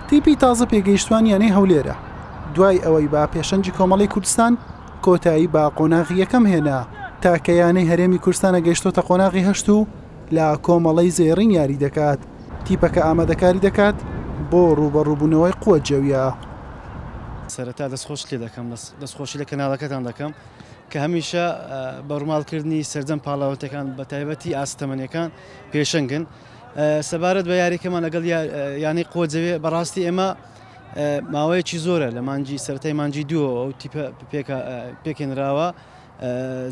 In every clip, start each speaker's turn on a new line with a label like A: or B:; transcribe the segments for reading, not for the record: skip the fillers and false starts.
A: تیپی تازە پێگەیشتوانی یانەی هەولێرە، دوای ئەوەی بە پێشەنگی کۆمەڵەی کوردستان کۆتایی بە قۆناغی یەکەم هێنا، تاکە یانەی هەرێمی کوردستانە گەیشتۆتە قۆناغی هەشت و لە کۆمەڵەی زێڕین یاری دەکات، تیپەکە ئامادەکاری دەکات بۆ ڕووبەڕووبوونەوەی قوە جەویە.
B: سەرەتا دەستخۆشت لێ دەکەم، دەستخۆشی لە کەناڵەکەتان دەکەم کە هەمیشە بە ڕووماڵکردنی سەرجەم پاڵاوتەکان بە تایبەتی ئاست تەمەنیەکان پێشەنگن. سەبارەت بە یاریەکەمان لەگەڵ یانەی قوە جەویە، بەڕاستی ئێمە ماوەیەکی زۆرە لە مانگی سەرەتای مانگی دووەوە ئەو تیپە پێکهێنراوە،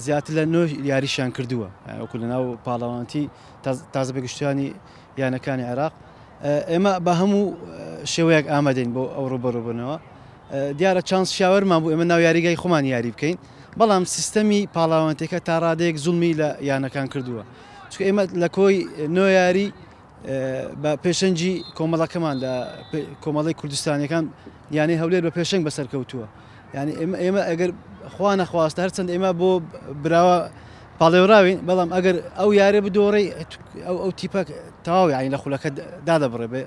B: زیاتر لە نۆ یاریشیان کردووە وەکو لە ناو پاڵەوانەتی تازە پێگەشتوانی یانەکانی عێراق. ئێمە بە هەموو شێوەیەک ئامادەین بۆ ئەو ڕوبەڕوبوونەوە. دیارە چانس شاوەرمان بوو ئێمە ناو یاریگای خۆمان یاری بکەین، بەڵام سیستەمی پاڵاوانتەکە تا ڕادەیەک زوڵمی لە یانەکان کردووە، چونکە ئێمە لە کۆی نۆ یاری بە پێشەنگی کۆمەڵەکەمان لە کۆمەڵی کوردستانیەکان یانەی هەولێر بە پێشەنگ بەسەرکەوتووە. یعنی ئێمە ئەگەر خوا نەخواستە هەرچەند ئێمە بۆ براوە پاڵێوراوین، بەڵام ئەگەر ئەو یارێ بدۆڕێ ئەو تیپە تەواو یعنی لە خولەکە دادەبڕێ بێ.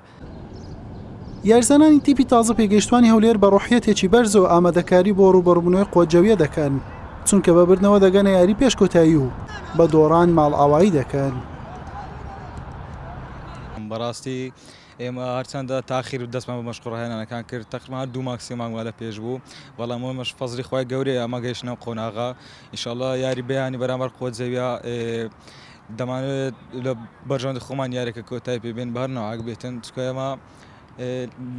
A: یاریزانانی تیپی تازە پێگەیشتوانی هەولێر بە ڕۆحیەتێکی بەرزەوە ئامادەکاری بۆ ڕووبەڕووبوونەوەی قوە جەویە دەکەن، چونکە بە بردنەوە دەگەنە یاری پێش کۆتایی و بە دۆڕان ماڵئاوایی دەکەن.
C: بەڕاستی ئێمە هەرچەندە تاخیر دەستمان بە مەشق و ڕاهێنانەکان کرد، تەقریبا هەر دوو مانگ سێ مانگ وا لە پێش بوو، بەڵام ئەمەش فەزڵی خوای گەورەیە ئەمە گەیشتنە ئەم قۆناغە. ئینشاڵڵا یاری بەیانی بەرامبەر قوە جەویە دەمانەوێت لە بەرژەوەندی خۆمان یاریەکە کۆتایی پێ بێن بە هەر نەوعێک بێتن، چونکە ئێمە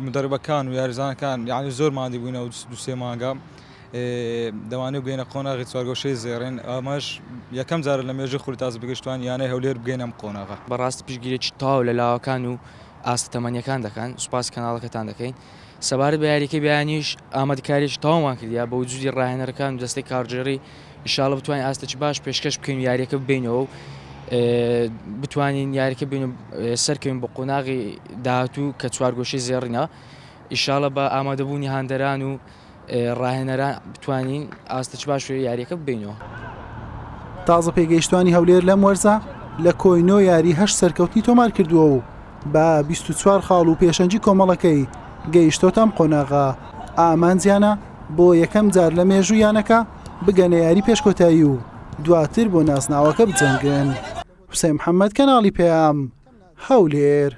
C: مدەربەکان و یاریزانەکان یعنی زۆر ماندی بووینە و دوو سێ مانگە دەمانەوێت بگەینە قۆناغی چوارگۆشەی زێڕین، ئەمەش یەکەم جارە لە مێژووی خولی تازە پێگەیشتووان یانەی هەولێر بگەینە ئەم قۆناغە.
D: بەڕاستی پشتگیریەکی تەواو لە لاوەکان و ئاستە تەمەنیەکان دەکەن، سوپاسی کەناڵەکەتان دەکەین. سەبارەت بە یاریەکەی بەیانیش ئامادەکاریەکی تەواومان کردیە بە وجودی ڕاهێنەرەکان و دەستەی کارگێڕی، ان شاء اللە بتوانین ئاستێکی باش پێشکەش بکەین و یاریەکە ببەینەوە و بتوانین یاریەکە بین و سەرکەوین بۆ قۆناغی داهاتوو کە چوارگۆشەی زێڕینە، ان شاء اللە بە ئامادەبوونی هاندەران و ڕاهێنەران بتوانین ئاستێکی باش یاریەکە ببەینەوە.
A: تازە پێگەیشتوانی هەولێر لەم وەرزە لە کۆی نۆ یاری هەشت سەرکەوتنی تۆمار کردووە و بە 24 خاڵ و پێشەنگی کۆمەڵەکەی گەیشتۆتە ئەم قۆناغە، ئامانجیانە بۆ یەکەم جار لە مێژوو یانەکە بگەنە یاری پێش کۆتایی و دواتر بۆ نازناوەکە بجەنگن. حوسێن محەمەد، کەناڵی پەیام، هەولێر.